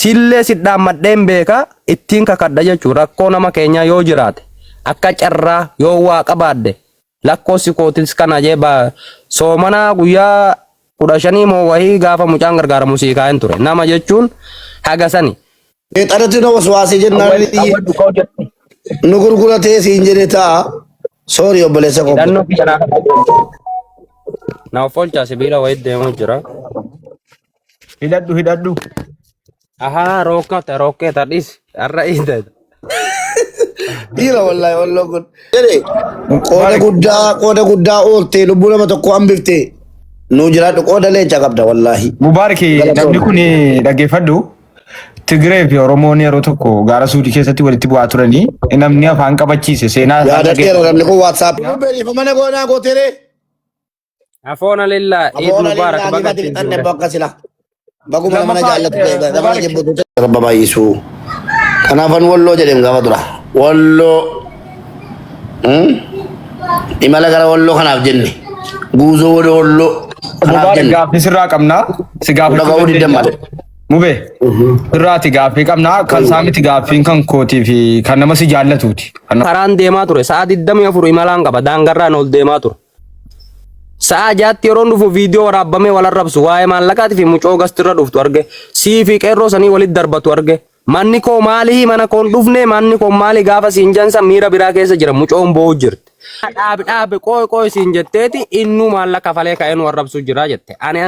Sillee si dhaammadheen beeka, ittiin kakadha jechuun rakkoo nama keenyaa yoo jiraate, akka carraa yoo waa qabaadde, lakkoofsi kootis kana jee soomanaa guyyaa 15 moo wahii gaafa mucaan gargaaramu sii kaa'een ture. Nama jechuun haga sani. Seexanatti na waswaasee jennaan nu gurguratee siin jedhe ta'a. Sorry, obboleessa koo. Hidhannoo kiyya naa na of oolchaa, sibiila wayii deemuu jira. Hidhadhu, hidhadhu. Ahaa, rokkata rokketa dhis har'a hiite. Dhiira wallaahi walloo kun. Jedhe qooda guddaa, qooda guddaa ooltee lubbuu nama tokko hambiftee nu jiraadhu, qooda leenca qabda wallaahi. Mubaaraki, namni kun dhaggeeffadhu. Tigree fi Oromoon yeroo tokko gaara Suudii keessatti walitti bu'aa turanii namni afaan qabachiise seenaa isaa Yaadadheera, namni kun WhatsApp. Mana goonaa gooteree. Afoona lillaa, Eid Aboona Mubarak, lillaa baga ni ittiin fixanne siin bakka sila. Baguma nama Lammaffaa, jaallatu ta'e nama Mubarak. jibbutu ta'e. Rabba baay'isuu. Kanaafan walloo jedheem gaafa dura. Walloo. Imala gara walloo kanaaf jenne. Guuzoo wada walloo kanaaf Mubaarak, jenne. gaaffii sirraa qabnaa. Si gaafachuu Dhaga'uu diddan dandeenya. malee. Mubee, sirraati gaaffii qabnaa. Kan isaa miti, gaaffiin kan kootii fi kan nama si jaallatuuti. Kan Karaan deemaa ture sa'a 24 imalaan qaba, daangarraan ol deemaa ture. Sa'a 6tti yeroon dhufu viidiyoo waraabbamee wal arrabsu, waa'ee maallaqaatii fi mucoo gastirra dhuftu arge. Sii fi qeerroo sanii walitti darbatu arge. Manni koo maalii, mana koon dhufne, manni koo maalii gaafa siin jansa miira biraa keessa jira, mucoon boo'u jirti. Dhaabi, dhaabi, qooy qooy siin jetteeti, innuu maallaqa kafalee ka'ee nu arrabsu jira jette. Ani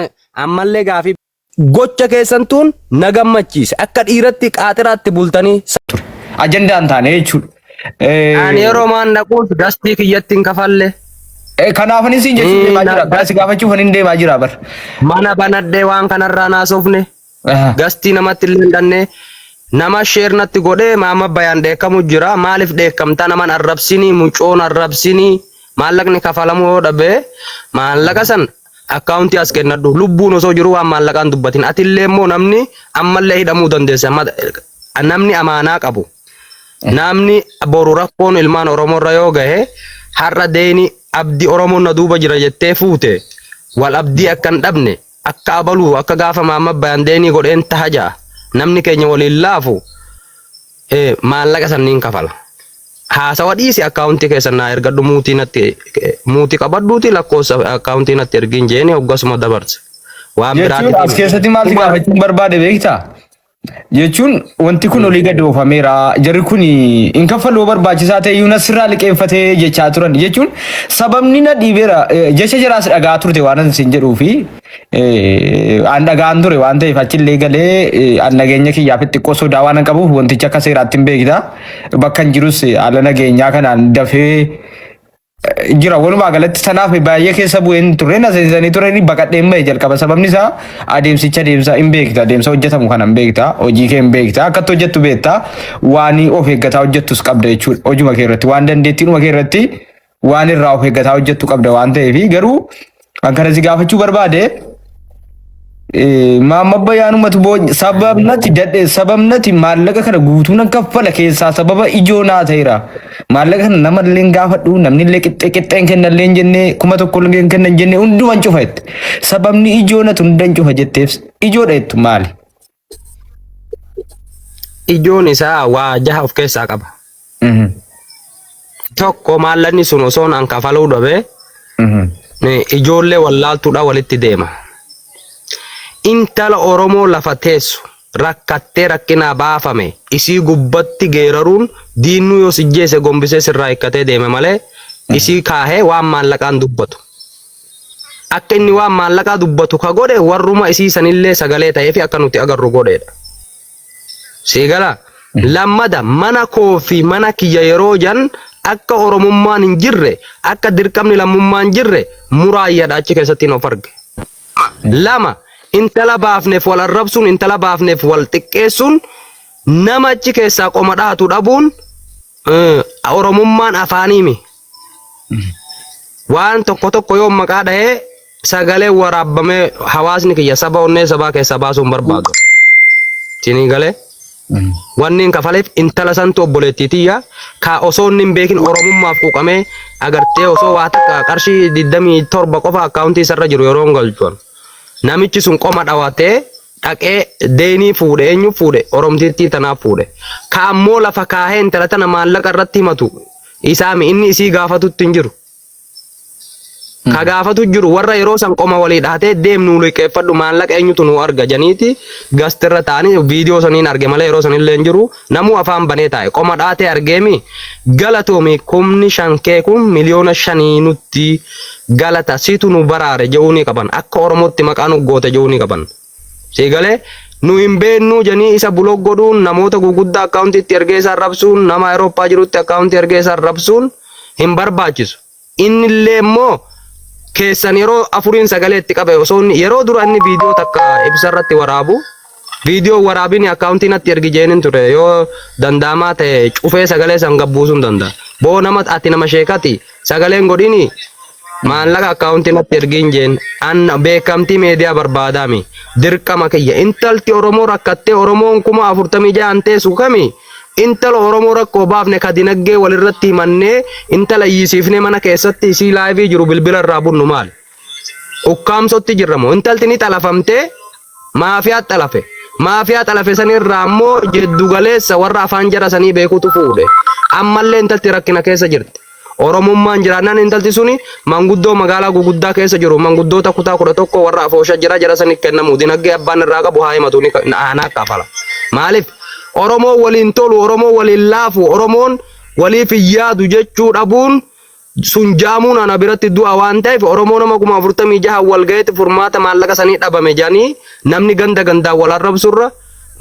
ammallee gaafii gocha keessantuun na gammachiise, akka dhiiratti qaaxiraatti bultanii. Ture. Ajandaa hin taane jechuudha. Ani yeroo maan dhaquuf gastii kiyyatti hin kafalle. Kanaafan siin jechuun deemaa jira. Kana si gaafachuuf hin deemaa jira bar. Mana banadhee waan kanarraa naasofne. Gastii namatti illee hin dhanne. Nama share natti godhee maama bayaan dheekkamu jira. Maaliif dheekkamtaa? Naman arrabsinii, mucoon arrabsinii, maallaqni kafalamuu yoo dhabe maallaqa san akkaawuntii as kennadhu. Lubbuun osoo jiru waan maallaqaan dubbatin. Atillee immoo namni ammallee hidhamuu dandeessa. Namni amaanaa qabu. Namni boru rakkoon ilmaan Oromoo irra yoo gahe, har'a deeni abdii Oromoon na duuba jira jettee fuute, wal abdii akka hin dhabne, akka abaluu akka gaafa maamma bayaan deenii godheen taha ja'a. Namni keenya waliin laafu maallaqa sanniin kafala. Haasawa dhiisi, akkaawuntii keessan naa ergadhu, muutii natti muutii qabadhuuti lakkoofsa akkaawuntii natti ergiin jeeni hoggasuma dabarse. Waan Jechuun as biraatiif keessatti maal si gaafachuun barbaade beektaa? Jechuun wanti kun olii gadi oofameera. Jarri kun hin kaffaluu, barbaachisaa ta'e iyyuu nasirraa liqeeffatee jechaa turan. Jechuun sababni na dhiibeera, jecha jaraas dhagaa turte waan ani siin jedhuu fi an dhagaan ture waan ta'eef achillee galee an nageenya kiyyaaf xiqqoo sodaa waan qabuuf wantichi akka seeraatti hin beekta. Bakka hin jirus haala nageenyaa kanaan dafee jira. Walumaa galatti sanaaf baay'ee keessa bu'een turre, na seensisanii turanii baqadheen bahe jalqaba. Sababni isaa adeemsicha, adeemsa hin beekta, adeemsa hojjetamu kana hin beekta, hojii kee hin beekta, akkatti hojjettu beekta, waan of eeggataa hojjettus qabda jechuudha. Hojuma kee irratti waan dandeettiidhuma kee irratti waan irraa of eeggataa hojjettu qabda waan ta'eef, garuu kan kana si gaafachuu barbaade, Maamma Bayyaanumatu boonya sababnati dadhe, sababnati maallaqa kana guutuu nan kaffala keessaa sababa ijoo naa ta'eera. Maallaqa kana nama illee hin gaafadhu, namni illee qixxee qixxeen kenna illee hin jenne, 1000 illee hin kenna hin jenne, hunduman cufa jette. Sababni ijoo natu hundan cufa jetteef ijoodha jettu maali? Ijoon isaa waa jaha of keessaa qaba. Tokko, maallaqni sun osoon an kafaluu dhabe ijoollee wallaaltuudha walitti deema. Intala Oromoo lafa teessu rakkattee rakkinaa baafame isii gubbatti geeraruun, diinnuu yoo sijjeese gombisee sirraa hiikkatee deeme malee isii kaahee waan maallaqaan dubbatu. Akka inni waan maallaqaa dubbatu ka godhe warruma isii sanillee sagalee ta'ee fi akka nuti agarru godheedha. Sii galaa? Lammada, mana koo fi mana kiyya yeroo jan akka Oromummaan hin jirre, akka dirqamni lammummaa hin jirre muraayyadha achi keessatti of arge. Lama, intala baafneef wal arrabsuun, intala baafneef wal xiqqeessuun, nama achi keessaa qoma dhahatu dhabuun, Oromummaan afaaniimi. Waan tokko tokko yoo maqaa dhahee sagalee waraabbamee hawaasni kiyya saba onnee sabaa keessaa baasuu hin barbaadu. Sinii galee? Wanni hin kafaleef intala santu obboleettii tiyya ka osoo inni hin beekin Oromummaaf quuqamee agartee osoo waa takka qarshii 27 qofa akkaawuntii isarra jiru yeroo hin galchuun. Namichi sun qoma dhawatee Dhaqee deenii fuudhe eenyu fuudhe Oromtittii tanaaf fuudhe. Ka ammoo lafa kaahee intala tana maallaqa irratti himatu isaami inni isii gaafatutti hin jiru. Ka gaafatu jiru warra yeroo san qoma walii dhahatee deem nuu liqeeffadhu maallaqa eenyutu nuu arga janiiti gastirra ta'anii viidiyoo saniin arge malee yeroo sanillee hin jiru namuu afaan banee taa'e qoma dhaatee argeemi galatoomi kumni shan kee kun 5,000,000 nutti galata situ nu baraare je'uu ni qaban akka Oromootti maqaa nu goote je'uu ni qaban. Sii galee nu hin beennuu janii isa block godhuun namoota guguddaa akkaawuntii itti ergee isa arrabsuun nama Awurooppaa jirutti akkaawuntii ergee isa arrabsuun hin barbaachisu. Innillee immoo keessan yeroo afuriin sagalee itti qabe osoo inni yeroo dura inni viidiyoo takka ibsa irratti waraabu viidiyoo waraabini akkaawuntii natti ergi jeenin ture yoo danda'amaa ta'e cufee sagalee san gabbuusuu hin danda'a. Boo nama ati nama sheekati sagaleen godhini maallaqa akkaawuntii natti ergiin jeen an beekamtii meediyaa barbaadaami dirqama kiyya intalti Oromoo rakkattee Oromoon 46,000 teessu kami intala Oromoo rakkoo baafne ka dinaggee walirratti himannee intala iyyisiifnee mana keessatti isii laayivii jiru bilbila irraa bunnu maali ukkaamsotti jirra moo intalti ni xalafamtee maafiyaa xalafe maafiyaa xalafe sanirraa ammoo jiddu galeessa warra afaan jara sanii beekutu fuudhe ammallee intalti rakkina keessa jirti Oromummaan jiraannaan intalti suni manguddoo magaalaa guguddaa keessa jiru manguddoota kutaa 11 warra afoosha jira jara sanii kennamu dinaggee abbaan irraa qabu haa himatu ni aanaa kafala maaliif Oromoon waliin tolu Oromoon waliin laafu Oromoon waliif hin yaadu jechuu dhabuun sun jaamuun ana biratti du'a waan ta'eef Oromoo nama 46,000 wal gaheetti furmaata maallaqa sanii dhabame jedhanii namni ganda gandaan wal arrabsurra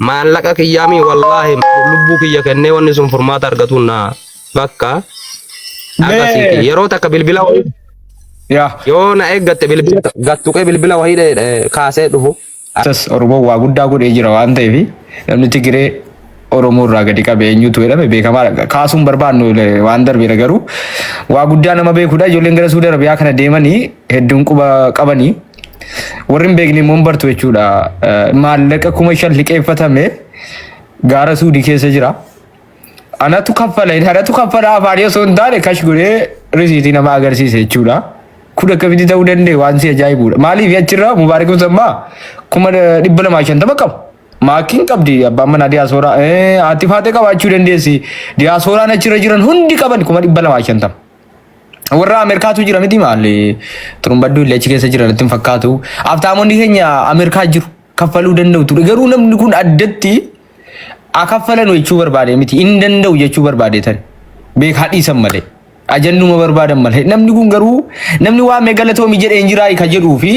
maallaqa kiyyaamii wallaahi lubbuu kiyya kennee wanni sun furmaata argatuun na bakka akkasiiti Mee yeroo takka bilbila wayii yaa yoo na eeggatte bilbila gattuqee bilbila wayii kaasee dhufu. Isas Oromoon waa guddaa godhee jira waan ta'eef namni Tigiree Oromoo irraa gadi qabe eenyutu jedhame beekamaadha. Kaasuun barbaannu waan darbeera garuu waa guddaa nama beekudha. Ijoolleen gara Suudi Arabiyaa kana deemanii hedduun quba qabanii warri hin beekne immoo hin bartu jechuudha. Maallaqa 5,000 liqeeffatame gaara Suudii keessa jira. Anatu kaffala anatu kaffala afaanii osoo hin taane kash godhee risiitii nama agarsiise jechuudha. Kun akkamitti ta'uu danda'e waan si ajaa'ibudha. Maaliif achirraa Mubaarik Musammaa 250,000 qaba. Maakkiin qabdi abbaan manaa diyaaspooraa. Haati faatee qabaachuu dandeessi. Diyaasporaan achirra jiran hundi qaban 250,000. Warra Ameerikaatu jira miti maali? Turumbadduu illee achi keessa jiran natti hin fakkaatu. Abtaamonni keenya Ameerikaa jiru kaffaluu danda'u ture. Garuu namni kun addatti akaffalan jechuu barbaade miti. Hin danda'u jechuu barbaade tani. Beekaa dhiisan malee. Ajanduma barbaadan malee. Namni kun garuu namni waa mee galatoomi jedhee hin jiraa ka jedhuu fi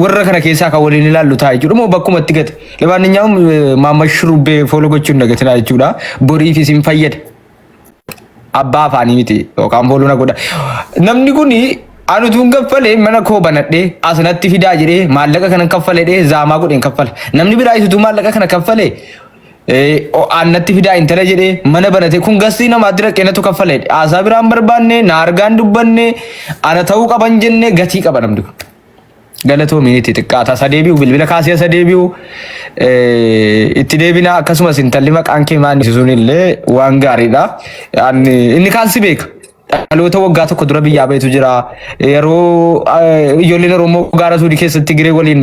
warra kana keessaa kan waliin ilaallu ta'a jechuudha. Moo bakkuma itti gate. Lamaanyaa'uun maamma shurubbee fooloo gochuun dagatinaa jechuudha. Boriif isin fayyada. Abbaa afaanii miti yookaan fooloo na godha. Namni kun ani utuun kaffalee mana koo banadhee asinatti fidaa jedhee maallaqa kana kaffalee zaamaa godheen kaffala. Namni biraa isutuu maallaqa kana kaffalee annatti fidaa intala jedhee mana banate kun gastii namaatti dhaqee natu kaffalee haasaa biraan barbaanne na argaan dubbanne ana ta'uu qaban jenne gatii qaba namni kun. Galatoomi itti xiqqaata isa deebi'u bilbila kaasee isa deebi'u itti deebina akkasumas intalli maqaan kee maal sun illee waan gaariidha. Inni kaan si beeka. Dhaloota waggaa tokko dura biyyaa bahetu jira. Yeroo ijoolleen Oromoo gaara Suudii keessatti Tigiree waliin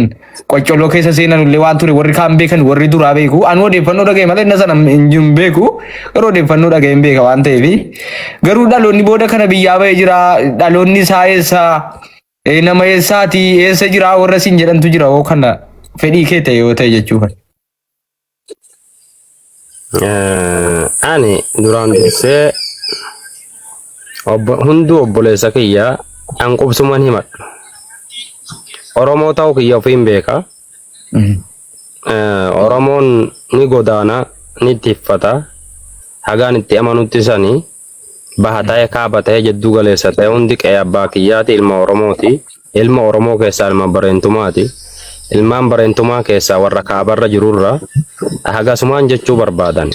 qoccoloo keessa seenan illee waan ture warri kaan beekan warri duraa beeku. Ani odeeffannoo dhagaye malee inni sana hin beeku. Garuu odeeffannoo dhagaye hin beeka waan ta'eef. Garuu dhaloonni booda kana biyyaa bahee jira. Dhaloonni isaa eessa? Nama eessaati eessa jira warra siin jedhantu jira hoo kana fedhii kee ta'e yoo ta'e jechuudha. Ani duraan dursee hunduu obboleessa kiyya an qubsuman himadhu. Oromoo ta'uu kiyya ofiin beeka. Oromoon ni godaana ni tiffata hagaan itti amanutti sani baha ta'e kaaba ta'e jidduu galeessa ta'e hundi qe'ee abbaa kiyyaati ilma Oromooti. Ilma Oromoo keessaa ilma Bareentumaati. Ilmaan Bareentumaa keessaa warra kaabarra jirurra hagasumaan jechuu barbaadan.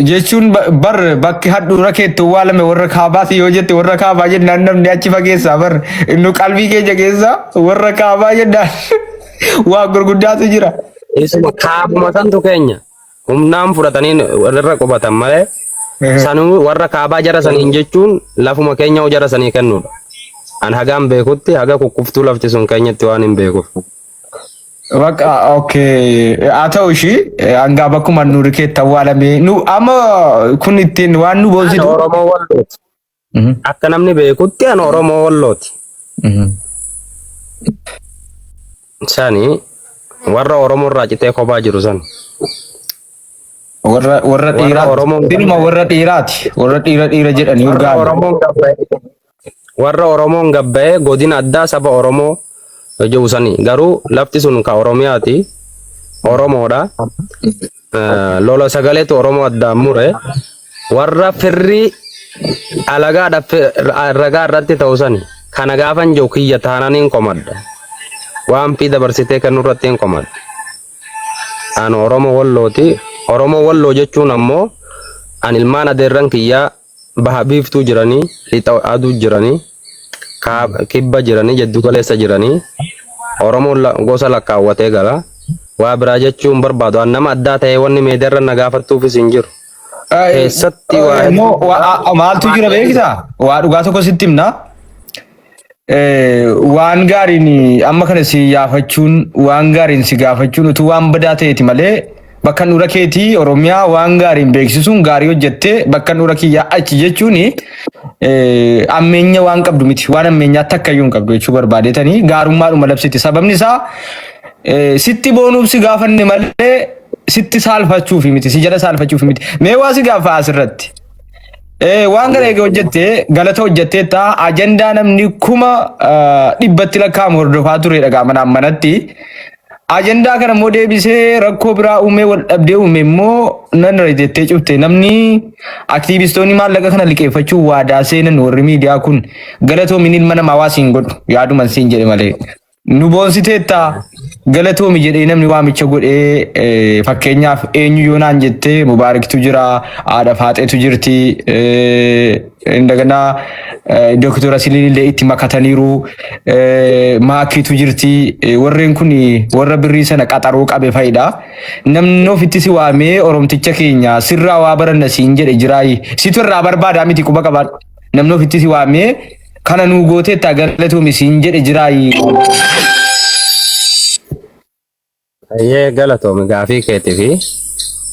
Jechuun bar bakki handhuura keetti owwaalame warra kaabaati yoo jette warra kaabaa jennaan namni achi fageessaa bar innu qalbii keenya keessa warra kaabaa jennaan waa gurguddaatu jira. Isuma kaabuma santu keenya. Humnaan fudhatanii irra qubatan malee sanuu warra kaabaa jara saniin jechuun lafuma keenya jara sanii kennuudha. An hagaan beekutti haga kukkuftuu lafti sun keenyatti waan hin beekuuf. Bakka okay haa ta'u ishii hangaa bakkuma nuuri keetti awwaalamee nu amma kun ittiin waan nu Ani boonsitu. Oromoo Wallooti. Akka namni beekutti ani Oromoo Wallooti. Sani warra Oromoo irraa citee kophaa jiru san. Warra warra Warra dhiiraati. Oromoon Dhiruma warra dhiiraati. Warra dhiira dhiira jedhanii warra urgaa'an. Oromoon gabba'e warra Oromoon gabba'ee godina addaa saba Oromoo jiru sani. Garuu lafti sun ka Oromiyaati. Oromoodha. Lola sagaleetu Oromoo addaan mure. Warra firri alagaadha ragaa irratti ta'u sani. Kana gaafan jiru kiyya taanaan hin komadha. Waan fi dabarsitee kennu irratti hin komadha. An Oromoo Wallooti. Oromoo Walloo jechuun ammoo an ilmaan adeerran kiyyaa baha biiftuu jiranii, lixa aduu jiranii, kibba jiranii, jiddu galeessa jiranii. Oromoon gosa lakkaawwatee gala. Waa biraa jechuun barbaadu. An nama addaa ta'ee wanni meediyaarra na gaafattuufis hin jiru. Keessatti waa Immoo hedduu maaltu jira beektaa? Waa dhugaa tokko sitti himna. Waan gaariin amma kana si yaafachuun waan gaariin si gaafachuun utuu waan badaa ta'eeti malee bakka handhuura keetii Oromiyaa waan gaariin beeksisuun gaarii hojjettee bakka handhuura kiyyaa achi jechuun ammeenya waan qabdu miti waan ammeenyaa takka iyyuu hin qabdu jechuu barbaadetanii gaarummaadhuma labsiti sababni isaa sitti boonuuf si gaafanne malee sitti saalfachuufi miti si jala saalfachuufi miti mee waa si gaafa asirratti. Waan kana eega hojjettee galata hojjetteetta ajandaa namni 100,000tti lakkaa'amu hordofaa turedha gaa manaan manatti. Ajandaa kana immoo deebisee rakkoo biraa uumee wal dhabdee uume immoo nan jettee cufte namni aktiivistoonni maallaqa kana liqeeffachuu waadaa seenan warri miidiyaa kun galatoomin ilma namaa waa siin godhu yaaduman siin jedhe malee. Nu boonsiteetta galatoomi jedhee namni waamicha godhee fakkeenyaaf eenyu yoo naan jettee Mubaariktu jira, haadha Faaxeetu jirti, indaganaa Dooktora Siliin illee itti makataniiru, Maakiitu jirti, warreen kun warra birrii sana qaxaroo qabe fa'idha. Namni ofitti si waamee Oromticha keenya sirraa waa baranna siin jedhe jiraayi. Situ irraa barbaadaa miti quba qabaadhu. Namni ofitti si waamee kana nuu gooteetta galatoomi siin jedhe jiraayi. Ayyee galatoomi gaafii keetifi.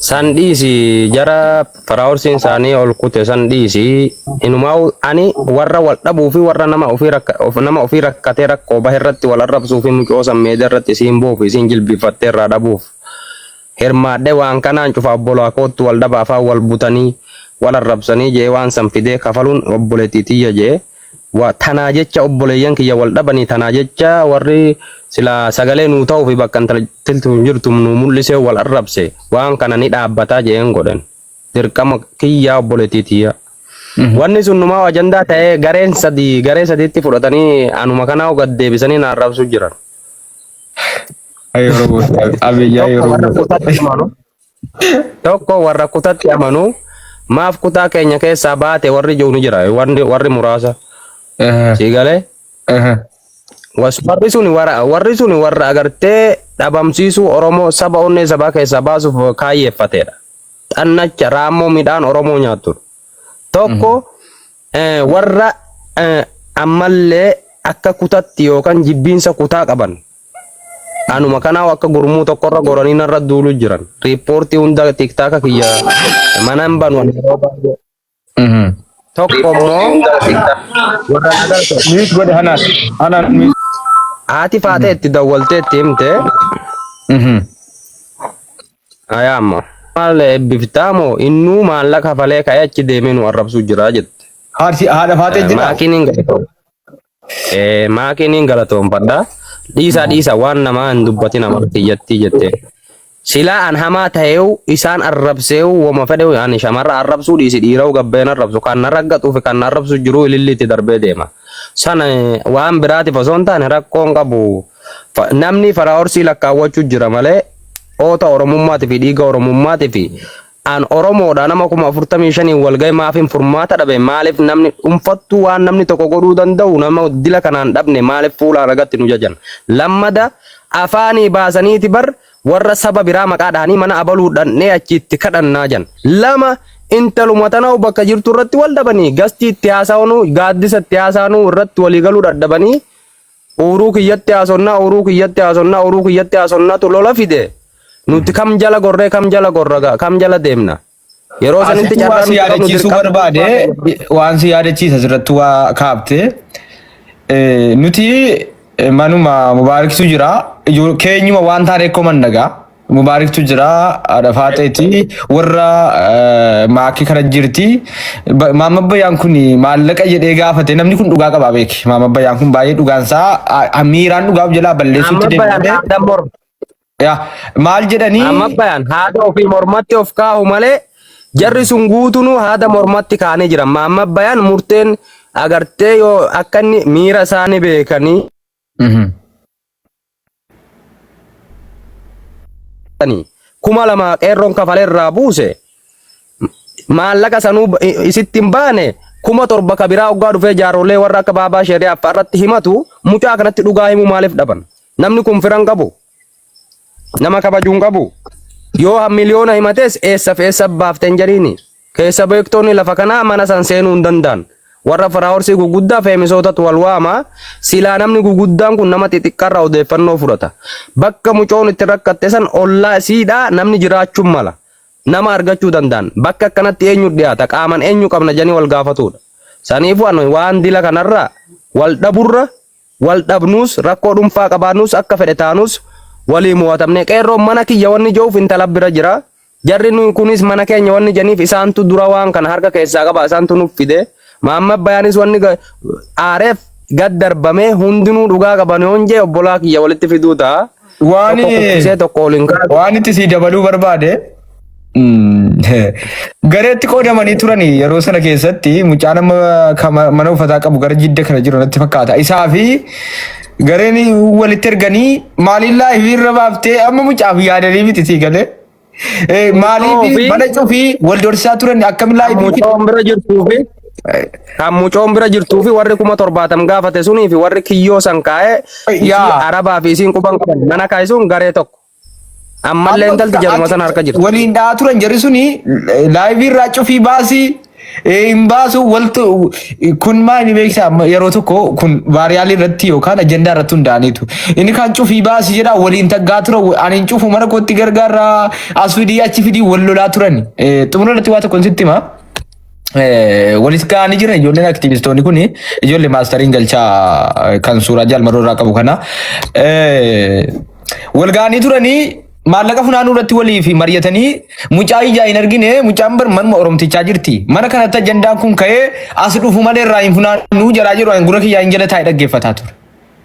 San dhiisi jara faraawursiin isaanii ol kute san dhiisi inumaa ani warra wal dhabuu fi warra nama ofii rakka nama ofii rakkatee rakkoo bahe irratti wal arrabsuu fi mucoo san meedaa irratti isiin bu'uuf isiin jilbiiffattee irraa dhabuuf hirmaadhe waan kanaan cufa obbolaa koottu wal dhaba afaan wal butanii wal arrabsanii jee waan san fidee kafaluun obboleettii tiyya jee wa tanaa jecha obboleeyyan kiyya wal dhabanii tanaa jecha warri silaa sagalee nuu ta'uu fi bakka intala tiltu hin jirtu nuu mul'isee wal arrabse waan kana ni dhaabbataa jeen godhan dirqama kiyyaa obboleettii tiyya. Wanni sun numaa ajandaa ta'ee gareen sadii garee sadiitti fudhatanii anuma kanaa gad deebisanii na arrabsuu jiran. Ay Oromoo abiyyaa Tokko warra Oromoo. kutatti amanu, tokko warra kutatti amanu maaf kutaa keenya keessaa baate warri jiru ni jira warri warri muraasa. Sii galee? Warri sun warra warri sun warra agartee dhabamsiisuu Oromoo saba onnee sabaa keessaa baasuuf kaayyeeffatedha. Xannacha raammoo midhaan Oromoo nyaattu. Tokko warra ammallee akka kutatti yookaan jibbiinsa kutaa qaban anuma kanaa akka gurmuu tokkorra goranii narra duulu jiran. Riippoortii hunda tiktaaka kiyya mana hin banu ani yeroo baay'ee. Tokko immoo warra nagartu. Mute godhe hanaan. Hanaan mute. Haati faatee itti dawwaltee itti himte. Ayaa amma. Maal eebbiftaa moo innuu maallaqa kafalee ka'ee achi deemee nu arrabsuu jira jette. Haati haadha faatee jira. Maakiin hin galatoom. Maakiin hin galatoomfadha. Dhiisaa dhiisa waan namaa hin dubbatin amartii jettii jette. Silaa an hamaa ta'eewu isaan arrabseewu woma fedhewu ani shamarra arrabsuu dhiisi dhiira'u gabbeen arrabsu kan na raggaxuu fi kan na arrabsu jiruu ililliitti darbee deema. Sana waan biraatiif osoo hin taane rakkoon qabu. Namni faraa'orsii lakkaawwachuu jira malee oota Oromummaati fi dhiiga Oromummaati fi an Oromoodha nama 45,000 wal ga'e maafin furmaata dhabe maaliif namni dhuunfattuu waan namni tokko godhuu danda'u nama dila kanaan dhabne maaliif fuula alagatti nu jajan lammada afaanii baasaniiti bar warra saba biraa maqaa dhahanii mana abaluu dhandhee achi itti kadhannaa jan lama Intaluma tana bakka jirtu irratti wal dhabanii gastii itti haasa'anuu gaaddisa itti haasa'anuu irratti walii galuu dadhabanii uuruu kiyyatti haasonnaa uuruu kiyyatti haasonnaa uuruu kiyyatti haasonnaatu lola fide. Nuti kam jala gorree kam jala gorra gaa kam jala deemna. Yeroo sanitti Asitti waan carraa si nuti qabnu yaadachiisuu dirqama barbaade waan si yaadachiisa asirratti waa kaabte nuti manuma Mubaariktu jira keenyuma waan taane koman nagaa Mubaariktu jira haadha faaxeeti warra maakii kana jirti Maamma Bayaan kun maallaqa jedhee gaafate namni kun dhugaa qabaa beeki Maamma Bayaan kun baay'ee dhugaansaa miiraan dhugaaf jalaa balleessuutti Amma bayaan deemee haadha morma. Yaa maal jedhanii Amma bayaan haada ofii mormatti of kaahu malee jarri sun guutunuu haada mormatti kaanii jiran. Amma bayaan murteen agartee yoo akka inni miira isaanii beekanii 2000 qeerroon kafalee irraa buuse maallaqa sanuu isitti hin baane 7,000 ka biraa hoggaa dhufee jaarrolee warra akka baabaa sheriyaa fa'aa irratti himatu mucaa kanatti dhugaa himuu maaliif dhaban? Namni kun fira hin qabu. Nama kabajuu hin qabu. Yoo miliyoona himates eessa fi eessa baafte hin jedhiini. Keessa beektoonni lafa kanaa mana san seenuu hin danda'an. Warra firaaworsii guguddaa feemisootatu wal waama. Silaa namni guguddaan kun nama xixiqqaarraa odeeffannoo fudhata. Bakka mucoon itti rakkatte san ollaa isiidhaa namni jiraachuun mala. Nama argachuu danda'an. Bakka akkanatti eenyu dhiyaata qaaman eenyu qabna jedhanii wal gaafatudha. Saniifuu ani waan dila kanarraa wal dhaburra wal dhabnuus rakkoo dhuunfaa qabaannus akka fedhe taanus walii mo'atamne qeerroon mana kiyya wanni jiruuf intala bira jira. Jarri nuyi kunis mana keenya wanni janiif isaantu dura waan kana harka keessaa qaba isaantu nuuf fide. Maamma Bayaanis wanni aareef gad darbamee hundinuu dhugaa qaban yoon jee obbolaa kiyya walitti fiduu ta'a. Waan Tokko kuffisee tokko ol hin kaasu. waan itti sii dabaluu barbaade gareetti qoodamanii turani yeroo sana keessatti mucaan amma mana uffataa qabu gara jidda kana jiru natti fakkaata. Isaa fi gareen walitti erganii maaliin laayivii irra baaftee amma mucaaf yaadanii miti sii galee. Maaliif Fi mana cufii wal dorsisaa turan akkamiin kan laayivii mucoon bira jirtuu fi kan mucoon bira jirtuu fi warri 70,000 gaafate sunii fi warri kiyyoo san kaa'ee isii yaa arabaa fi isiin quban qaban mana kaa'e sun garee tokko. Ammallee Amma intalti jaruma sana harka jirti. waliin dha'aa turan jarri suni laayivii irraa cufii baasii hin baasu waltu kun maa inni beektaa amma yeroo tokko kun vaariyaalii irratti yookaan ajandaa irratti hundaa'aniitu inni kaan cufii baasii jedha waliin taggaa tura ani hin cufu mana kootti gargaarraa as fidii achi fidii wal lolaa turan xumura irratti waa tokko sitti hima. Walis ga'anii jiran ijoolleen aktivistoonni kun ijoollee maastariin galchaa kan suuraa jaalmaroo irraa qabu kana. Wal ga'anii turanii maallaqa funaanuu irratti walii fi mari'atanii mucaa ijaa hin argine mucaan bar manuma oromtichaa jirti. Mana kanatti ajandaan kun ka'ee as dhufu malee irraa hin funaanuu jaraa jiru gurra kiyyaa hin jala taa'ee dhaggeeffataa ture.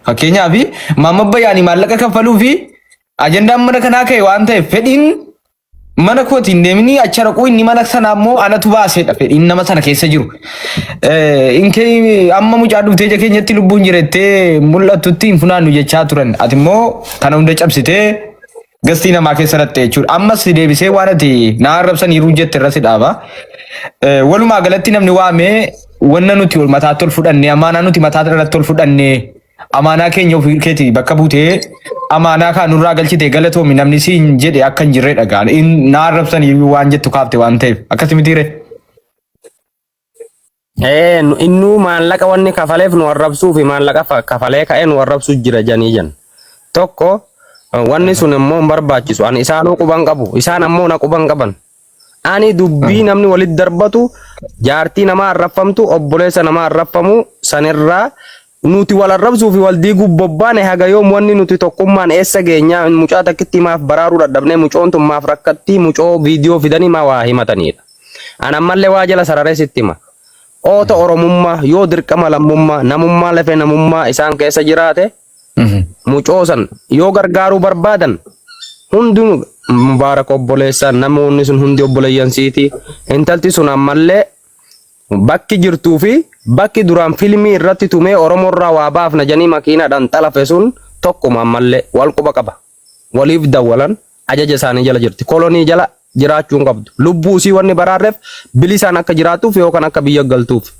Fakkeenyaaf maamma bayyaanii maallaqa kaffaluu fi ajandaan mana kanaa ka'e waan ta'eef fedhiin mana kooti hin deemini achi raquu inni mana sana ammoo anatu baaseedha fedhiin nama sana keessa jiru. Inkee amma mucaa dhuftee ija keenyatti lubbuun jirettee mul'attutti hin funaannu jechaa turan. Ati immoo kana hunda cabsitee gastii namaa keessa ratte jechuudha. Ammas si deebisee waan ati na arrabsaniiru jette irra si dhaaba. Walumaa galatti namni waamee wanna nuti mataatti ol fudhannee amaanaa nuti mataa irratti ol fudhannee Amaanaa keenya ofii keeti bakka buutee amaanaa kaa nurraa galchite galatoomi namni siin jedhe akka hin jirre dhagaan in na arrabsan iyyuu waan jettu kaafte waan ta'eef akkasi mitiire. Ee innuu maallaqa wanni kafaleef nu arrabsuu fi maallaqa kafalee ka'ee nu arrabsuu jira janii jan. Tokko wanni sun immoo hin barbaachisu. Ani isaanuu quban qabu. Isaan ammoo na quban qaban. Ani dubbii namni walitti darbatu jaartii namaa arrabfamtu obboleessa namaa arrabfamu sanirraa nuti wal arrabsuu fi wal diiguuf bobbaane haga yoom wanni nuti tokkummaan eessa geenyaa mucaa takkitti maaf baraaruu dadhabnee mucoon tun maaf rakkattii mucoo viidiyoo fidanii maa waa himataniidha. An ammallee waa jala sararee sitti hima. Oota Oromummaa yoo dirqama lammummaa namummaa lafee namummaa isaan keessa jiraate mucoo san yoo gargaaruu barbaadan hundinuu Mubaarak obboleessa namoonni sun hundi obboleeyyan siiti intalti sun ammallee bakki jirtuu fi bakki duraan filmii irratti tumee Oromoo irraa waa baafna jedhanii makiinaadhaan xalafe sun tokkuma ammallee wal quba qaba. Waliif dawwalan ajaja isaanii jala jirti. Kolonii jala jiraachuu hin qabdu. Lubbuu isii wanni baraarreef bilisaan akka jiraattuuf yookaan akka biyya galtuuf.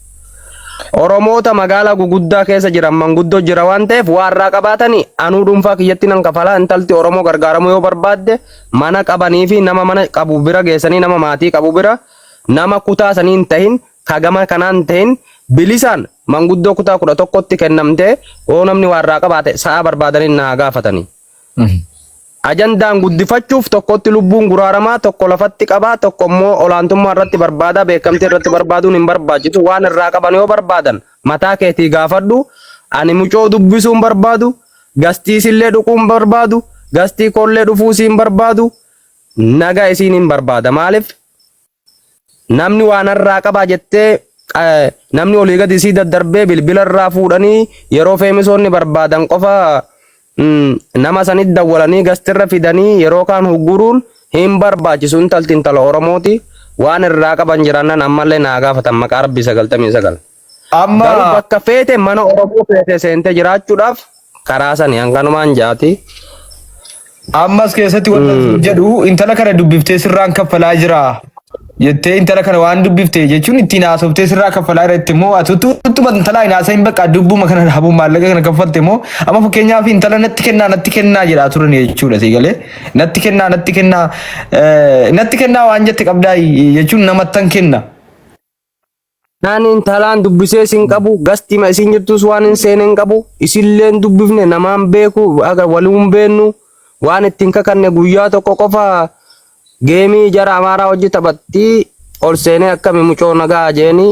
Oromoota magaalaa guguddaa keessa jiran manguddoo jira waan ta'eef waa irraa qabaatanii anuu dhuunfaa kiyyatti nan kafalaa intalti Oromoo gargaaramuu yoo barbaadde mana qabanii fi nama mana qabu bira geessanii nama maatii qabu bira Nama kutaa sanii hin tahin, ka gama kanaa hin tahin, bilisaan manguddoo kutaa 11tti kennamtee yoo namni waa irraa qabaate sa'a barbaadaniin na haa gaafatanii. Ajandaan guddifachuuf tokkotti lubbuun guraaramaa, tokko lafatti qabaa, tokko immoo olaantummaa irratti barbaadaa, beekamtii irratti barbaaduun hin barbaachisu. Waan irraa qaban yoo barbaadan mataa keetii gaafadhu. Ani mucoo dubbisuu hin barbaadu, gastiisillee dhuquu hin barbaadu, gastii koollee dhufuusii hin barbaadu, naga isiin hin barbaada. Maaliif? Namni waa narraa qabaa jettee namni olii gadi isii daddarbee bilbila irraa fuudhanii yeroo feemisoonni barbaadan qofa nama sanitti dawwalanii gastirra fidanii yeroo kaan hugguruun hin barbaachisu. Intalti intala Oromooti waan irraa qaban jiraannan ammallee naa gaafatan maqaa Rabbii 99. Amma Garuu bakka feete mana Oromoo feete seentee jiraachuudhaaf karaa sani hanganumaan jaati. Ammas keessatti wanta siin jedhu intala kana dubbiftee sirraan kaffalaa jira jettee intala kana waan dubbifte jechuun ittiin haasoftee sirraa kaffalaa jira itti immoo ati uttuma intalaa hin haasayin bakka dubbuma kana dhabuun maallaqa kana kaffalte immoo amma fakkeenyaaf intala natti kennaa natti kennaa jedhaa turan jechuudha sii galee natti kennaa natti kennaa natti kennaa waan jette qabdaa jechuun namattan kenna. Ani intalaan dubbisee sin qabu, gastima isin jirtus waan hin seene hin qabu, isillee hin dubbifne, namaan beeku, aga walii hin beennu, waan ittiin kakanne guyyaa tokko qofa geemii jara Amaaraa hojii taphatti ol seenee akkami mucoo nagaa jeeni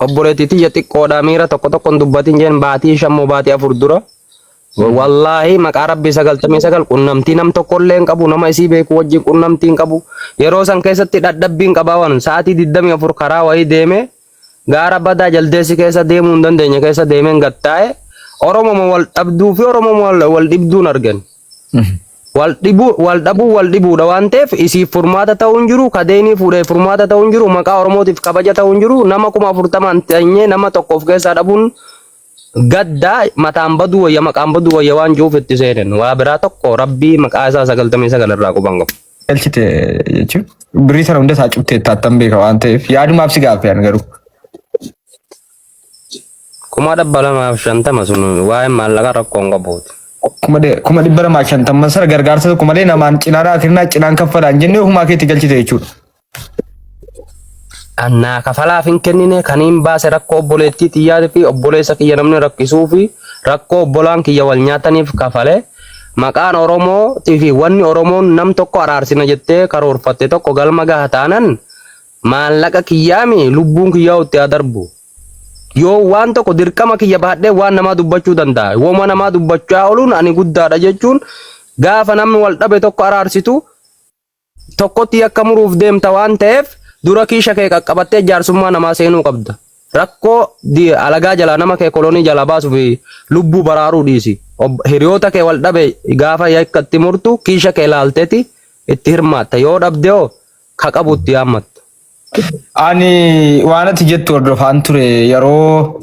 obboleettii tiyya xiqqoodha miira tokko tokko hin dubbatin jeen baatii shammoo baatii afur dura. Wallaahi maqaa Rabbii 99 qunnamtii nam tokkollee hin qabu nama isii beeku wajjin qunnamtii hin qabu yeroo san keessatti dhadhabbiin qabaa waan sa'aatii 24 karaa wayii deeme gaara badaa jaldeessi keessa deemuu hin dandeenye keessa deemeen gattaa'e Oromoma wal dhabduu fi Oromoma wal dhibduun argan. Wal dhibuu wal dhabuu wal dhibuudha waan ta'eef isiif furmaata ta'uu hin jiru kadeenii fuudhee furmaata ta'uu hin jiru maqaa Oromootiif kabaja ta'uu hin jiru nama 40,000 teenyee nama tokko of keessaa dhabuun Gadda mataan baduu wayya maqaan baduu wayya waan jiruuf itti seenen. Waa biraa tokko rabbii maqaa isaa 99 irraa quban qabu. Galchite jechuun birrii sana hunda isaa cuftee taattan beeka waan ta'eef yaadumaaf si gaaffee an garuu. 250,000 sun waa'een maallaqa rakkoo hin qabuuti. 250,000 sana gargaarsa tokko malee namaan cinaa naa kennaa cinaan kaffalaa hin jennee ofumaa keetti galchite jechuudha. Annaa kafalaaf hin kennine kaniin baase rakkoo obboleettii tiyyaatii fi obboleessa kiyya namni rakkisuu fi rakkoo obbolaan kiyya wal nyaataniif kafale maqaan Oromoo fi wanni Oromoon nam tokko araarsina jettee karoorfatte tokko galma gaha taanan maallaqa kiyyaami lubbuun kiyyaa itti haa darbu. Yoo waan tokko dirqama kiyya bahadhee waan namaa dubbachuu danda'a. Woma namaa dubbachaa ooluun ani guddaadha jechuun gaafa namni wal dhabe tokko araarsitu tokkotti yakka muruuf deemta waan ta'eef dura kiisha kee qaqqabattee jaarsummaa namaa seenuu qabda. Rakkoo alagaa jalaa nama kee kolonii jalaa baasuu fi lubbuu baraaruu dhiisi. Hiriyoota kee wal dhabe gaafa yakka itti murtu kiisha kee laalteeti itti hirmaatta. Yoo dhabde hoo ka qabu itti yaammatta. Ani waan ati jettu hordofaan ture yeroo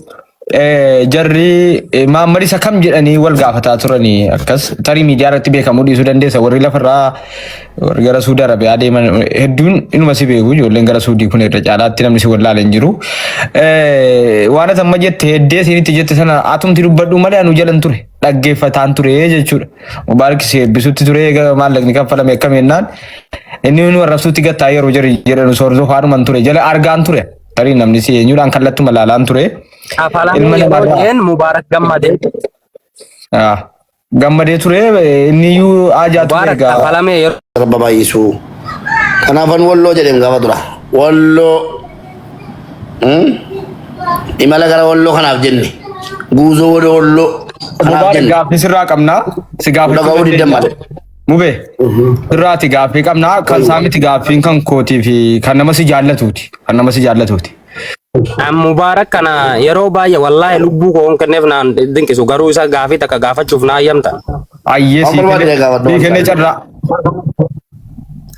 jarri Maammad isa kam jedhanii wal gaafataa turanii akkas tarii miidiyaa irratti beekamuu dhiisuu dandeessa warri lafarraa warri gara Suudii Arabiyaa deeman hedduun inuma si beeku ijoolleen gara Suudii kun irra caalaatti namni si wallaale hin jiru. Waan ati amma jette heddee isinitti jette sana atumti dubbadhu malee anu jalan ture dhaggeeffataan ture jechuudha. Mubaarak si eebbisutti ture eega maallaqni kaffalame akkam jennaan inni nu arrabsuutti gattaa yeroo jedhu jedhanu sordofaanuman ture jala argaan ture tarii namni si eenyuudhaan kallattuma laalaan ture. Kafalamee Ilma yeroo namarraa jeen Mubaarak gammadee. Ah, gammadee ture inni iyyuu haajaa ture Mubaarak egaa. kafalamee yeroo Rabba baay'isuu. Kanaafan walloo jedheem gaafa dura. Walloo. Imala gara walloo kanaaf jenne. Guuzoo wada walloo kanaaf Mubaarak jenne. gaaffii sirraa qabna. Si gaafachuu Dhaga'uu diddan dandeenya. malee. Mube sirraati gaaffii qabna. Kan isaa miti gaaffiin kan kootii fi kan nama si jaallatuuti. Kan nama si jaallatuuti. An Mubaarak kana yeroo baay'ee wallaahi lubbuu koo hin kenneef naan dinqisu garuu isa gaafii takka gaafachuuf naa hayyamta. Ayyee Waan sii barbaade kenne gaafadhu sii waan kenne ta'eef. carraa.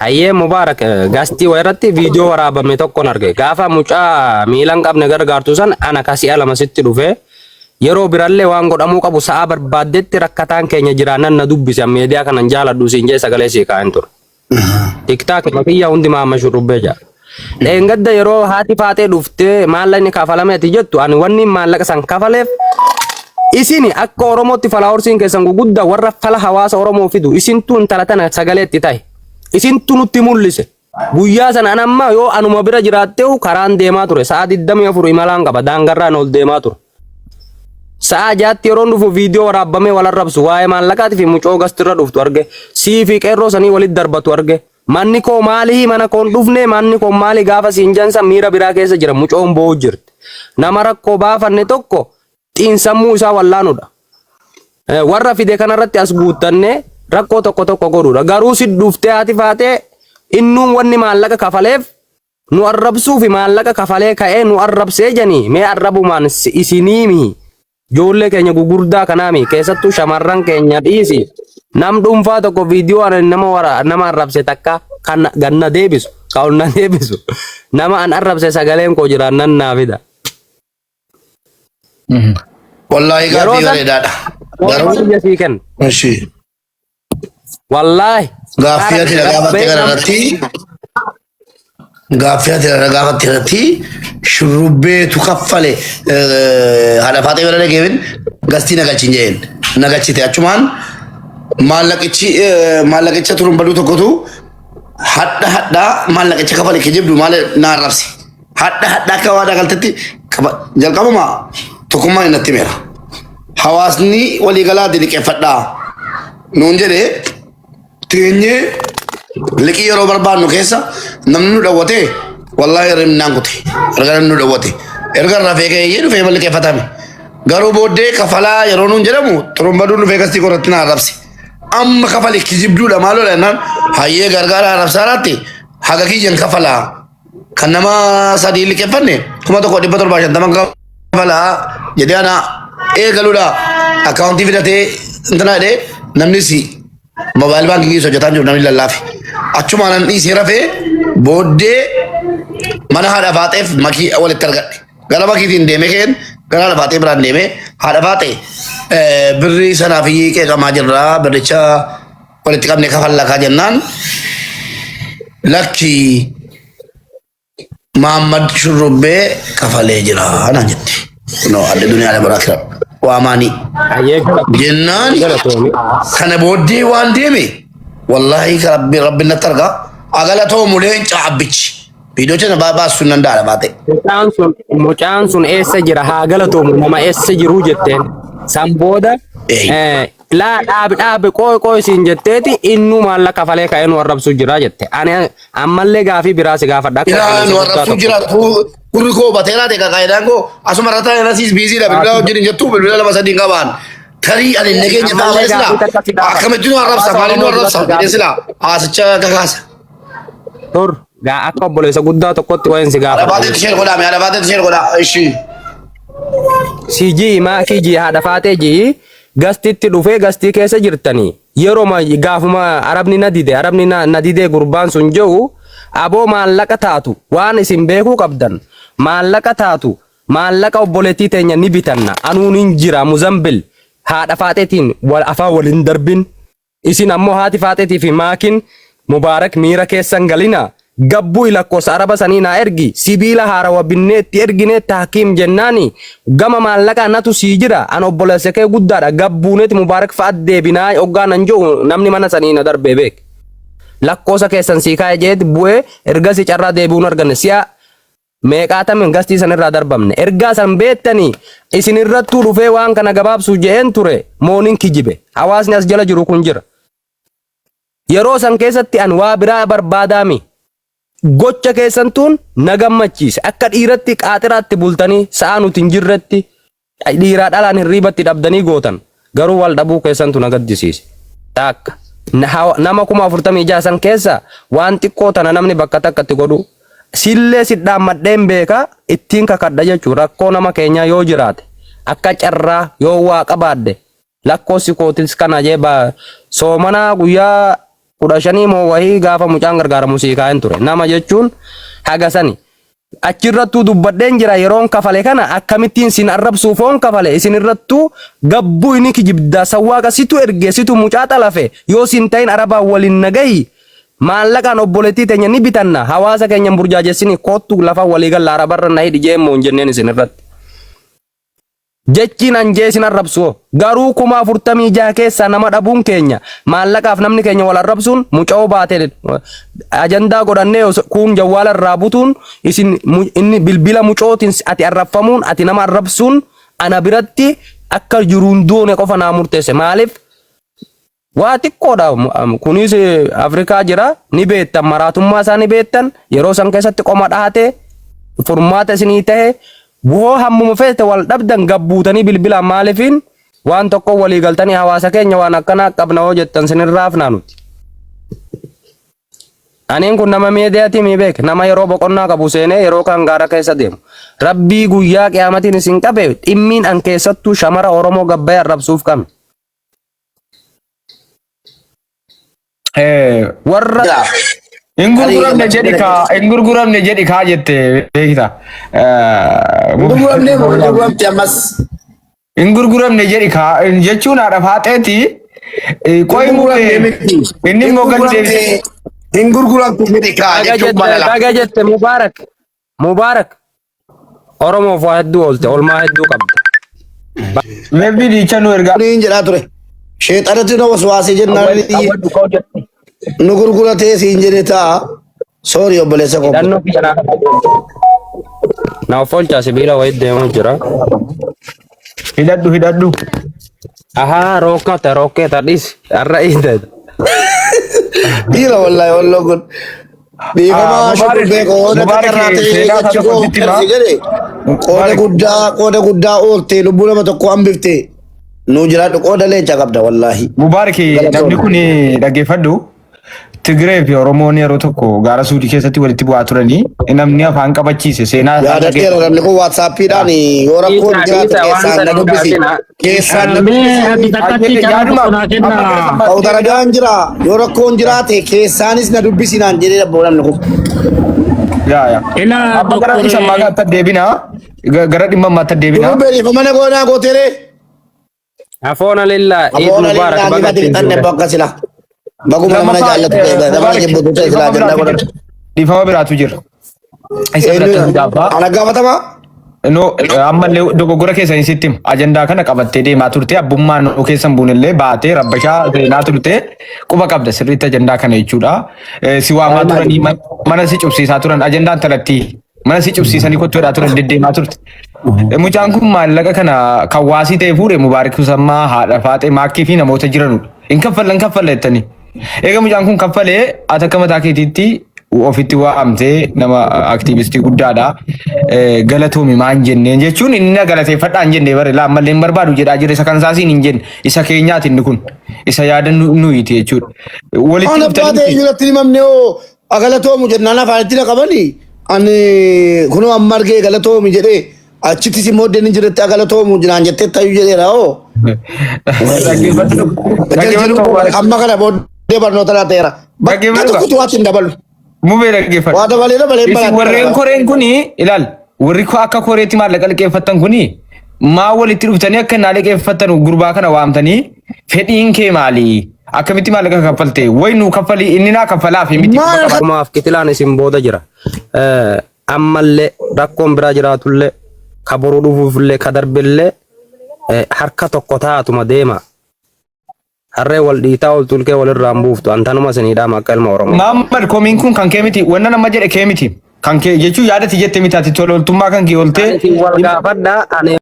Hayyee Mubaarak gastii wayirratti viidiyoo waraabame tokkon arge. Gaafa mucaa miila hin qabne gargaartu san ana ka si'a lama sitti dhufe. Yeroo birallee waan godhamuu qabu sa'aa barbaaddetti rakkataan keenya jiraannan na dubbisi an miidiyaa kana hin jaaladhu siin jee sagalee sii kaa'een ture. Tiktaak kiyya hundi maama shurrubbee jaa. Dheengadda yeroo haati faaxee dhuftee maallaqni kafalame ati jettu ani wanni maallaqa san kafaleef isin akka Oromootti falaaworsiin keessan guguddaa warra fala hawaasa Oromoo fidu isintu intala tana sagalee itti tahe. Isintu nutti mul'ise. Guyyaa sana an amma yoo anuma bira jiraatteehu karaan deemaa ture. Sa'a 24 imalaan qaba. Daangarraan ol deemaa ture. Sa'a jaatti yeroon dhufu viidiyoo waraabbamee wal arrabsu waa'ee maallaqaatii fi mucoo gastirra dhuftu arge. Sii fi qeerroo sanii walitti darbatu arge. Manni koo maalii mana koon dhufne manni koo maalii gaafa siin jansa miira biraa keessa jira mucoon boo'u jirti. Nama rakkoo baafanne tokko xiinsammuu isaa wallaanudha. Warra fide kanarratti as guuttannee rakkoo tokko tokko godhuudha. Garuu si dhuftee haati faatee innuun wanni maallaqa kafaleef nu arrabsuu fi maallaqa kafalee ka'ee nu arrabsee janii mee arrabumaan isiniimi ijoollee keenya gugurdaa kanaami keessattuu shamarran keenya dhiisi nam dhuunfaa tokko viidiyoo ana nama wara nama arrabse takka kan ganna deebisu ka ol na deebisu nama an arrabse sagaleen koo jiraan nan naa fida. Wallaahi Yeroo gaaffii san bareedaadha. morma Garuu biyya sii kenna. ishii Wallaahi. gaaffii ati na gaafatte kana irratti gaaffii ati na gaafatte irratti shurrubbeetu kaffale haadha faaxee bira dhageefin gastii nagalchin jeen nagalchite achumaan maallaqichi maallaqicha turumbaduu tokkotu hadha hadhaa maallaqicha kafale kijibdu maal na arrabse. Hadha hadha akka waadaa galtetti jalqabuma tokkummaan natti himeera. Hawaasni waliigalaa liqeeffadhaa nuun jedhee teenyee liqii yeroo barbaannu keessa namni nu dhawwate wallaahi rimnaan kute erga namni nu dhawwate erga rafee ka'ee dhufee liqeeffatame garuu booddee kafalaa yeroo nuun jedhamu xurumbaduun dhufee gastii korratti na arrabse amma kafali kijibduudha maaloo jennaan hayyee gargaara arrabsaa laatti haga kiyyan kafalaa kan nama sadii liqeeffanne 1750 kafalaa jedhee ana eegaluudha akkaawuntii fidatee intina jedhee namnis moobaayil baankingii hojjetaa jiru namni lallaafe achumaan an dhiisee rafee booddee mana haadha faaxeef makii walitti argadhe gara makiitiin deemee keen gara haadha faaxee biraan deemee haadha faaxee birrii sanaaf qeeqamaa jirra birricha walitti qabne kafalla kaa jennaan lakki Muhammad Shurrubbee kafalee jira naan jette. Kunoo adda duniyaa dabaraa kira waamaanii. Hayyee Jennaan galatoomi. kana booddee waan deeme wallaahi ka rabbi rabbi natti argaa agalatoomu leenca abbichi. Viidiyoo sana baasuu hin danda'a baate. Mucaan sun eessa jira haa galatoomu nama eessa jiruu jetteen. San booda laa dhaabi dhaabi qooy qooy siin jetteeti innuu maallaqa kafalee ka'ee nu arrabsuu jira jette. Ani ammallee gaafii biraa si gaafadha akka Ilaa obboleessa nu guddaa arrabsuu tokko. jira gurri koo bateeraa ta'e qaayidaan koo asuma irra taa'e nasiis biiziidha bilbila wajjin hin jettu bilbila lama sadii hin qabaan. Tarii ani nageenya ta'a Ammallee malee silaa gaafii takka si gaafadha. akkamitti nu arrabsa Hawaasa maaliin nu Oromoo arrabsa duratti jedhee gaafii. silaa haasicha kakaasa. Tur gaa akka obboleessa guddaa tokkotti wayin si gaafadha. Alabaateetti isheen godhaa mee alabaateetti isheen godhaa ishii. Si jii maakii jii haadha faatee jii gastitti dhufee gastii keessa jirtanii yeroo gaafuma arabni na dide arabni na dide gurbaan sun jiru aboo maallaqa taatu waan isin beekuu qabdan maallaqa taatu maallaqa obboleettii teenya ni bitanna anuun hin jira muzambil haadha faaxeetiin wal afaan waliin darbin Isin ammoo haati faaxeetii fi maakin Mubaarak miira keessan galina. Gabbuu lakkoofsa araba sanii naa ergi. Sibiila haarawa binnee itti ergine tahkiim jennaani. Gama maallaqaa natu sii jira. An obboleessa kee guddaadha. Gabbuuneeti Mubaarak fa'at deebinaa hoggaa nan jiru namni mana sanii na darbee beek. Lakkoofsa keessan sii kaa'e jeeti bu'ee ergasii carraa deebi'uun arganne. Si'a meeqaatamin gastii san irraa darbamne. Ergaa san beettanii isin irrattuu dhufee waan kana gabaabsuuf je'een ture moonin kijibe. Hawaasni as jala jiru kun jira. Yeroo san keessatti an waa biraa barbaadaami. Gocha keessantuun na gammachiise. Akka dhiiratti qaaxiraatti bultanii sa'a nuti hin jirretti dhiiraa dhalaan hirriibatti dhabdanii gootan. Garuu wal dhabuu keessantu na gaddisiise. Takka. Nama 46,000 san keessa waan xiqqoo tana namni bakka takkatti godhu. Sillee si dhaammadheen beeka ittiin kakadha jechuun rakkoo nama keenyaa yoo jiraate akka carraa yoo waa qabaadde lakkoofsi kootis kana jee soomanaa guyyaa 15 moo wahii gaafa mucaan gargaaramu sii kaa'een ture. Nama jechuun haga sani. Achirrattuu dubbadheen jira yeroon kafale kana akkamittiin sin arrabsuuf foon kafale isin irrattuu gabbuu inni kijibdaa sawwaaqa situ erge situ mucaa xalafe yoo sin ta'in arabaan waliin nagahi maallaqaan obboleettii teenya ni bitanna hawaasa keenya hin burjaajessini koottu lafa walii galla arabarra na hidhi jee immoo hin jenneen isin irratti. Jechiin an jee isin arrabsu hoo? Garuu 46,000 keessaa nama dhabuun keenya maallaqaaf namni keenya wal arrabsuun muca'oo baate ajandaa godhannee osoo kuun jawwaala irraa butuun isin inni bilbila mucootiin ati arrabfamuun ati nama arrabsuun ana biratti akka jiruun duune qofa naa murteesse maaliif Waa xiqqoodha. Kunis Afrikaa jira. Ni beektan maraatummaa isaa ni beektan. Yeroo san keessatti qoma dhahate furmaata isinii tahe hoo hammuma feete wal dhabdan gabbuutanii bilbilaan maalifiin waan tokko walii galtanii hawaasa keenya waan akkanaa qabna hoo jettan sinirraa hafnaa nuti. Aniin kun nama miidiyaati mi beek nama yeroo boqonnaa qabu seenee yeroo kaan gaara keessa deemu. Rabbii guyyaa qiyaamatiin isin qabe dhimmiin an keessattuu shamara Oromoo gabbayee arrabsuuf qabne. Warra Jira. Hin Tarii gurguramne gammachuu jedhi bira kaa geesse. hin gurguramne jedhi kaa jette beekta. Hin gurguramne moo hin gurguramte ammas? Hin gurguramne jedhi kaa jechuun haadha faaxeeti. Hin Qoy gurguramne mubee miti. inni Hin immoo gadi gurguramte deebisee. hin gurguramte miti kaa baga jechuun jette malala. baga jette Mubaarak Mubaarak Oromoof waa hedduu oolte olmaa hedduu qabda. Meebbii diicha nu ergaa. Niin jedhaa ture. Sheexanatti na waswaasee jennaan inni nu gurguratee siin jedhe ta'a. Soori obboleessa koo. Hidhannoo kiyya naa Na of oolchaa sibiila wayii deemuu jira. Hidhadhu hidhadhu. Ahaa rokkata rokketa dhis har'a iidha. Dhiira wallaahi walloo kun. Dhiifama Mubaarak shukurbee qooda Mubaarak takarraa ta'ee seenaa isaa jechi tokko koo sitti himaa. qarsi jedhe qooda Mubaarak guddaa qooda guddaa ooltee lubbuu nama tokko hambifte nuu jiraadhu qooda leenca qabda wallaahi. Mubaarak namni Galatoomne. kun dhaggeeffadhu. Tigree fi Oromoon yeroo tokko gaara Suudii keessatti walitti bu'aa turanii namni afaan qabachiise seenaa isaan Yaadadheera dhaggeeffadhu. namni kun waatsaappiidhaan yoo rakkoon Dhiisa jiraate dhiisa waan keessaan san na hin dubbisi. kaasina. Keessaan na Mee dubbisi. ati takkatti carraa Yaaduma tokko naa amma gara kennaa. sammaatti Kawtaragaan deebina. jira yoo rakkoon jiraate keessaanis na dubbisi naan jedhee dhabbo namni kun. Yaa yaa. Ilaa Amma gara doktor isa ammaa gaatti deebina. Gara dhimma ammaatti deebina. Duruu beelifa mana goonaa gooteree. Afoona lillaa Eid Aboona Mubarak lillaa baga gadi ittiin fixanne siin gahe. bakka sila. Baguma nama Lammaffaa jaallatu ta'e nama Mubaarak jibbutu ta'e silaa dhiifama jannaa biraatu godhatu. jira. Dhiifama biraatu jira. Isa biratti Eenyu nu gaafa. ana gaafatama? No, ammallee dogoggora keessanii sitti hima. Ajandaa kana qabattee deemaa turte abbummaan nu keessan buunellee baatee rabbashaa seenaa turte quba qabda sirriitti ajandaa kana jechuudha. Si waamaa Maal turanii mana si cubsiisaa turan ajandaan talattii mana si cubsiisanii kottu jedhaa turan deddeemaa turte. Mucaan kun maallaqa kana kan waasii ta'e fuudhe Mubaarik Husammaa haadha faaxee maakkii fi namoota jiranudha. Hin kaffalla hin kaffalla jettanii. Eega mucaan kun kaffalee ati akka mataa keetiitti ofitti waamtee nama aktiivistii guddaadha. Galatoomi maan jenneen jechuun inni na galateeffadhaa hin jenne bare laa ammallee hin barbaadu jedhaa jira isa kan isaasiin hin jenne isa keenyaati inni kun isa yaada nuyiiti jechuudha. Walitti Waan abbaa ta'e dhuftanii eenyuratti himamne hoo galatoomu jennaan afaanitti na qabani. Ani kunoo amma argee galatoomi jedhee achittis immoo iddeen hin jirretti galatoomu naan jettee tayyuu jedheera hoo. Dhaggeeffadhu Jaljiru dhaggeeffadhu amma kana booddee barnoota naa ta'eera. Bakka dhaggeeffadhu tokkotu waatti hin dabalu. mubee dhaggeeffadhu. Waa dabalee dabalee Isin baraatti warreen dabala. koreen kuni ilaal warri akka koreetti maallaqa liqeeffattan kuni maa walitti dhuftanii akka naa liqeeffattan gurbaa kana waamtanii fedhiin kee maali? Akkamitti maallaqa kaffalte? Way nuu kaffalii inni naa kaffalaaf miti quba Maal qaba. Kumaaf kitilaan isin booda jira. Ammallee rakkoon biraa jiraatullee ka boru dhufuufillee ka darbillee harka tokko taatuma deema. Harree wal dhiitaa ol tulkee walirraa hin buuftu. Antanuma isinii dhaama akka ilma Oromoo. Mahammad komiin kun kan kee miti. Wanna nama jedhe kee miti. Kan kee jechuun yaadati jette miti ati tola ooltummaa kan kee Ani ooltee isin wal gaafadha. Ani